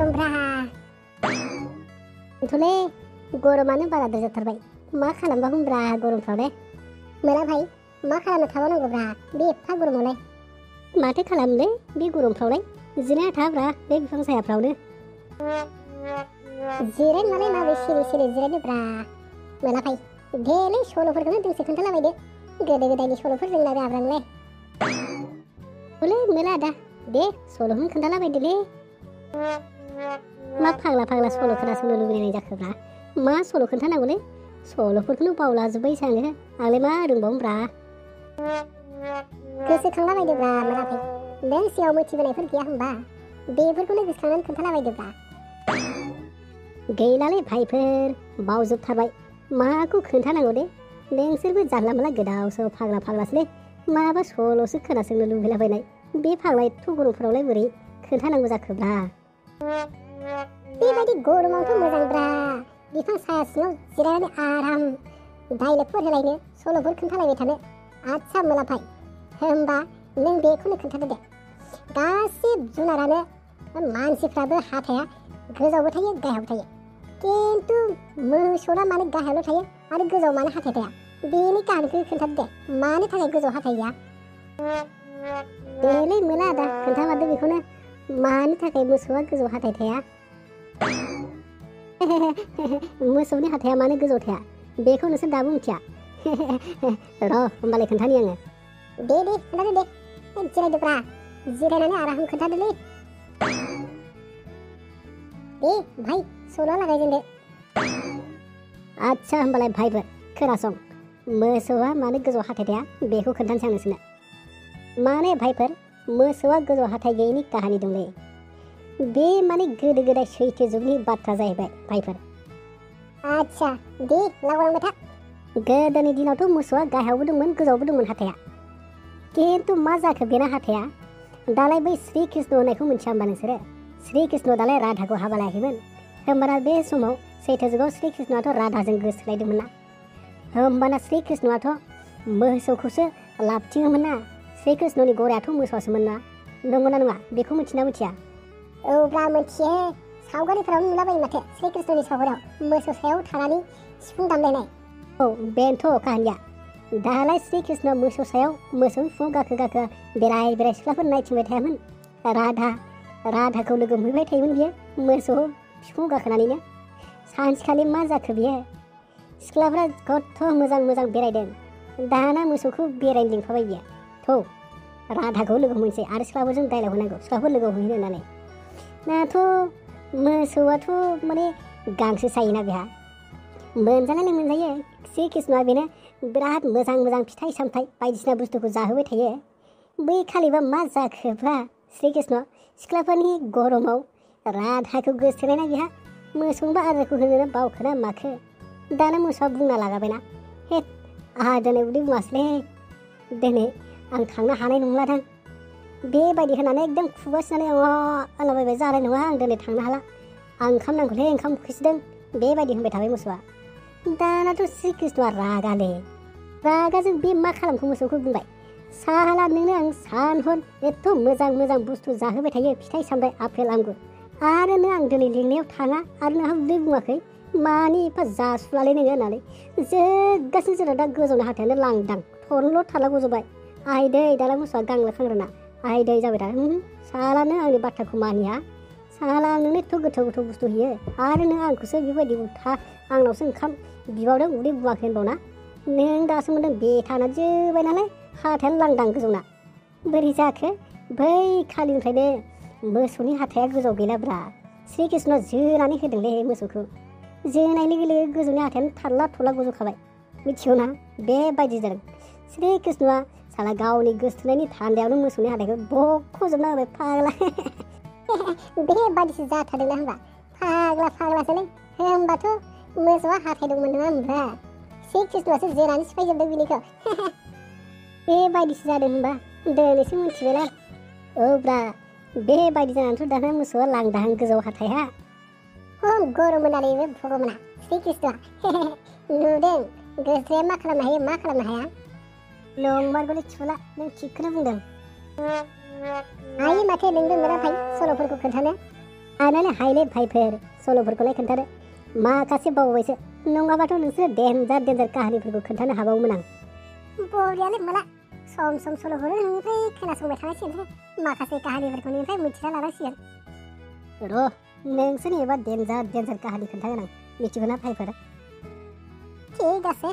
गरमब्रा थले गरमानो बाराद्राय जाथारबाय मा खालामबा हमब्रा गरमफ्रावलाय मोना भाई मा खालामनो थाबावनांगौब्रा बे एफा गरमावलाय माथो खालामनो बे गरमफ्रावलाय जिरायना थाब्रा बे बिफां सायाफ्रावनो जिरायनानै माबोरै सिरि सिरि जिरायनोब्रा मोना भाई देलै सल'फोरखौनो दोंसे खोन्थालाबायदो गोदो गोदायनि सल'फोर जोंना राब्रांलाय हले मोला दा दे सल'खौनो खोन्थालाबायदोलै मा फाग्ला फाग्ला सल' खोनासंनो लुबैनाय जाखोब्रा मा सल' खोन्थानांगौलै सल'फोरखौनो बावलाजोब्बायसो आंलाय मा रोंबावनोब्रा गोसोखांलाबायदोब्रा मोना भाई नों सिगाङाव मिथिबोनायफोर गैया होमबा बेफोरखौनो गोसोखांनानै खोन्थालाबायदोब्रा गैलालै भाइफोर बावजोबथारबाय माखौ खोन्थानांगौ दे नोंसोरबो जानला मोनला गोदाव सोराव फाग्ला फाग्लासोलै माबा सल'सो खोनासंनो लुबैलाबायनाय बे फाग्ला एथ' गरमफोरावलाय बोरै खोन्थानांगौ जाखोब्रा बेबायदि गरमावथ' मोजांब्रा बिफां साया सिङाव जिरायनानै आराम डाइलगफोर होलायनो सल'फोर खोन्थालायबाय थानो आदसा मोलाभाइ होमबा नों बेखौनो खोन्थादो दे गासिब जुनारानो मानसिफ्राबो हाथाया गोजौआवबो थायो गाहायावबो थायो किन्तु मोसौना मानो गाहायावल' थायो आरो गोजौआव मानो हाथाय थाया बेनि काहानिखौ खोन्थादो दे मानो थाखाय गोजौआव हाथाय गैया देलै मोला दा खोन्थामारदो बेखौनो मानि थाखाय मोसौआ गोजौ हाथाय थाया मोसौनि हाथाया मानो गोजौ थाया बेखौ नोंसोर दाबो मिथिया र' होमबालाय खोन्थानि आङो दे खोन्थादो दे जिरायदोब्रा जिरायनानै आराम खोन्थादोलै दे भाई सल'आ लागायजेनदो आदसा होमबालाय भाइफोर खोनासं मोसौआ मानो गोजौ हाथाय थाया बेखौ खोन्थानोसै आं नोंसोरनो माने भाइफोर मोसौआ गोजौ हाथाय गैयैनि काहानि दंलै बे माने गोदो गोदाय सैथो जुगनि बाथ्रा जाहैबाय भाइफोर आदसा दे लावलांबाय था गोदोनि दिनावथ' मोसौआ गाहायावबो दंमोन गोजौआवबो दंमोन हाथाया किन्तु मा जाखो बेना हाथाया दालाय बै श्री कृष्ण होननायखौ मिथिया होमबा नोंसोरो श्री कृष्ण दालाय राधाखौ हाबा लायाखैमोन होमबाना बे समाव सैथो जुगाव श्री कृष्णआथ' राधाजों गोसोलायदोंमोन ना होमबाना श्री कृष्णआथ' मोसौखौसो लाबथिङोमोन ना श्री कृष्णनि गरायाथ' मोसौआसोमोन ना नंगौना नङा बेखौ मिथिना मिथिया औब्रा मिथियो सावगारिफोरावनो नुलाबायो माथो श्री कृष्णनि सावगारियाव मोसौ सायाव थानानै सिफुं दामलायनाय औ बेनोथ' काहानिया दालाय श्री कृष्ण मोसौ सायाव मोसौ बिफुङाव गाखो गाखो बेराय बेराय सिख्लाफोर नायथिंबाय थायामोन राधाखौ लोगो मोनहैबाय थायोमोन बियो मोसौ बिफुङाव गाखोनानैनो सानसेखालि मा जाखो बियो सिख्लाफ्रा खथ' मोजां मोजां बेरायदों दाना मोसौखौ बेरायनो लिंफाबाय बियो थौ राधाखौ लोगो मोनसै आरो सिख्लाफोरजों डाइलग होनांगौ सिख्लाफोर लोगो हमहैनो होननानै दाथ' मोसौआथ' माने गांसो सायोना बेहा मोनजानायलाय मोनजायो श्री कृष्णआ बेनो बिराद मोजां मोजां फिथाइ सामथाइ बायदिसिना बुस्थुखौ जाहोबाय थायो बै खालिबा मा जाखोब्रा श्री कृष्ण सिख्लाफोरनि गरमाव राधाखौ गोसोथोनायना बेहा मोसौनोबो आदारखौ होनो बावखोना माखो दाना मोसौआ बुंना लागाबायना हे आहा दिनै उदै बुङासैलै दिनै आं थांनो हानाय नंलादां बेबायदि होनानै एकदम खुगासिनानै आलाबायबाय जानाय नङा आं दिनै थांनो हाला आं ओंखाम नांगौलै ओंखाम उखैसोदों बेबायदि होनबाय थाबाय मोसौआ दानाथ' श्री कृष्णआ रागाजों बे मा खालामखो मोसौखौ बुंबाय साला नोंनो आं सानहर एथ' मोजां मोजां बुस्थु जाहोबाय थायो फिथाइ सामथाइ आपेल आंगुर आरो नों आं दिनै लिंनायाव थाङा आरो नोंहा उदै बुङाखै मानि एफा जासुलालै नोङो होननानै जोगासिनो जोंना दा गोजौनि हाथायानो लांदां थरल' थाला गजोबबाय आइदै दाना मोसौआ गांलो खांग्रोना आइदै जाबाय दा साला नों आंनि बाथ्राखौ मानिया साला आं नोंनो एथ' गोथौ गोथौ बुस्थु होयो आरो नों आंखौसो बेबायदि उल्था आंनावसो ओंखाम बिबावदों उदै बुङाखै होनबावना नों दासो मोनदों बेथाना जोबाय नालाय हाथायानो लांदां गोजौना बोरै जाखो बै खालिनिफ्रायनो मोसौनि हाथाया गोजौआव गैलाब्रा श्री कृष्णआ जोनानै होदोंलै मोसौखौ जोनाय लोगो लोगो गोजौनि हाथायानो थारला थरला गजोखाबाय मिथिगौ ना बेबायदि जादों श्री कृष्णआ साला गावनि गोसोथोनायनि थान्दायावनो मोसौनि हाथायखौ बख'जोबना होबाय फाग्ला बेबायदिसो जाथारदोंना होनबा फाग्लासोलै होमबाथ' मोसौआ हाथाय दंमोन नङा होनबा श्री कृष्णआसो जोनानै सिफायजोबदों बिनिखौ बेबायदिसो जादों होनबा दिनैसो मिथिबायला औब्रा बेबायदि जानानैथ' दाना मोसौआ लांदां गोजौ हाथाया खम गरम होननानै बे भगबाना श्री कृष्णआ नुदों गोसोआ मा खालामनो हायो मा खालामनो हाया नंमारगौलै थिफुला नों थिगखौनो बुंदों हायो माथो नोंबो मोना भाइ सल'फोरखौ खोन्थानो आनाले हायले भाइफोर सल'फोरखौलाय खोन्थादो माखासे बावबायसो नङाबाथ' नोंसोर देन्जार काहानिफोरखौ खोन्थानो हाबावोमोन आं बरियालै मला सम सम सल'खौनो नोंनिफ्राय खोनासंबाय थानांसिगोन माखासे काहानिफोरखौ नोंनिफ्राय मिथिना लानांसिगोन र' नोंसोरनि एबा देन्जार काहानि खोन्थागोन आं मिथिगौना भाइफोर ঠিক আছে